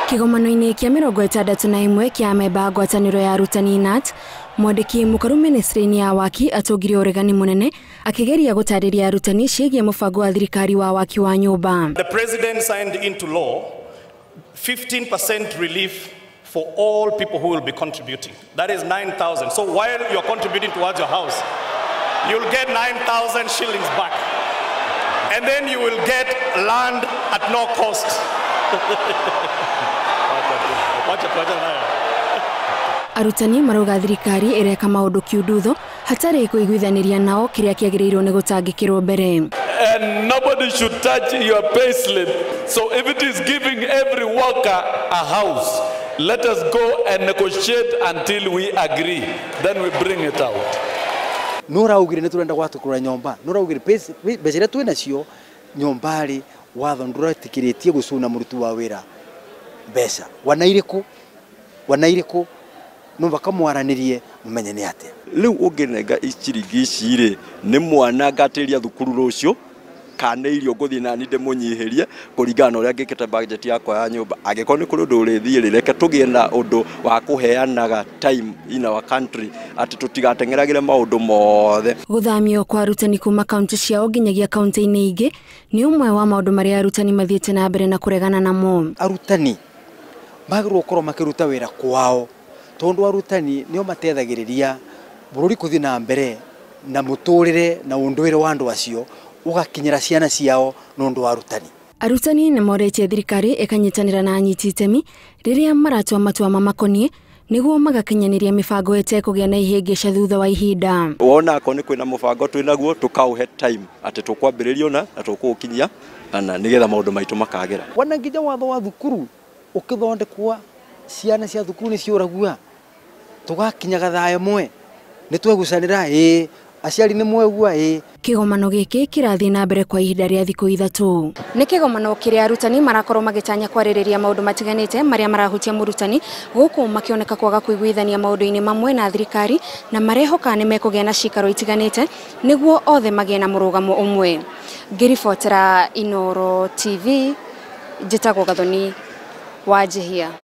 Kigomano-inĩ kĩa 61 kĩa amemba a ngwatanĩro ya arutani KNUT, mwandĩki mũkaru ministry-inĩ ya waki atũngirie ũregani mũnene akĩgeria gũtarĩria arutani ciĩgiĩ mũbango wa thirikari wa waki wa nyũmba. The president signed into law 15% relief for all people who will be contributing. That is 9,000. So while you're contributing towards your house, you'll get 9,000 shillings back. And then you will get land at no cost. Arutani marauga thirikari ĩreka maũndũ kiundutho hatarĩ kũiguithanĩria nao kĩrĩa kĩagĩrĩirwo nĩ gũtangĩkĩrwo mbere. And nobody should touch your payslip. So if it is giving every worker a house, let us go and negotiate until we agree. Then we bring it out. Nuraugire nĩ tũrenda gwatũkũra nyomba, nuraugire mbeca iria twĩ nacio nyomba rĩ, watho ndũretĩkĩrĩtie gũcuna mũruti wa wĩra mbeca wana irĩkũ, wana irĩkũ, no bakamwaranĩrie mumenye nĩ atĩa. Rĩu ũngĩnenga ciringi ici rĩ, nĩ mwana ngatĩria thukuru rũciũ kana irio ngũthiĩ nani ndĩmũnyihĩrie kũringana na ũrĩa ngĩkĩte budget yakwa ya nyũmba. Angĩkorwo nĩ kũrĩ ũndũ ũrĩthiĩ rĩ, reke tũgĩe na ũndũ wa kũheanaga time in our country atĩ tũtigateng'eragĩre maũndũ mothe. Gũthamio kwa arutani kuma kaunti ciao nginyagia kaunti-inĩ ingĩ nĩ ũmwe wa maũndũ marĩa arutani mathiĩte na mbere na kũregana namo. Arutani magĩrĩirwo gũkorwo makĩruta wĩra kwao, tondũ arutani nĩo matethagĩrĩria bũrũri kũthiĩ na mbere na mũtũrĩre na ũndũire wa andũ acio ũgakinyĩra ciana ciao nĩ ũndũ wa arutani. Arutani nĩ morĩtie thirikari ĩkanyitanĩra na anyiti itemi rĩrĩa maratua matua mamakoniĩ nĩguo magakinyanĩria mĩbango ĩtekũgĩa na ihĩngĩca thutha wa ihinda. Wona akorwo nĩ kwĩna mũbango twĩnaguo tũkaũhe time atĩ tũkwambĩrĩria na tũkũũkinyia na nĩgetha maũndũ maitũ makagĩra. Wona nginya watho wa thukuru ũkĩthondekwo ciana cia thukuru nĩ ciũragua tũgakinyaga thaa ĩmwe nĩ twegucanĩra ĩĩ aciari nĩ mwegua ĩĩ. Kĩgomano gĩkĩ kĩrathiĩ na mbere kwa ihinda rĩa thikũ 3. Nĩ kĩgomano kĩrĩa arutani marakorwo magĩtanya kwarĩrĩria maũndũ matiganĩte marĩa marahutia mũrutani gũkũ makĩoneka kwaga kũiguithania maũndũ-inĩ mamwe na thirikari na marehoka nĩ mekũgĩa na cikaro itiganĩte nĩguo othe magĩe na mũrũgamo ũmwe. Ngĩribotera Inooro TV, njĩtagwo Gathoni Wanjihia.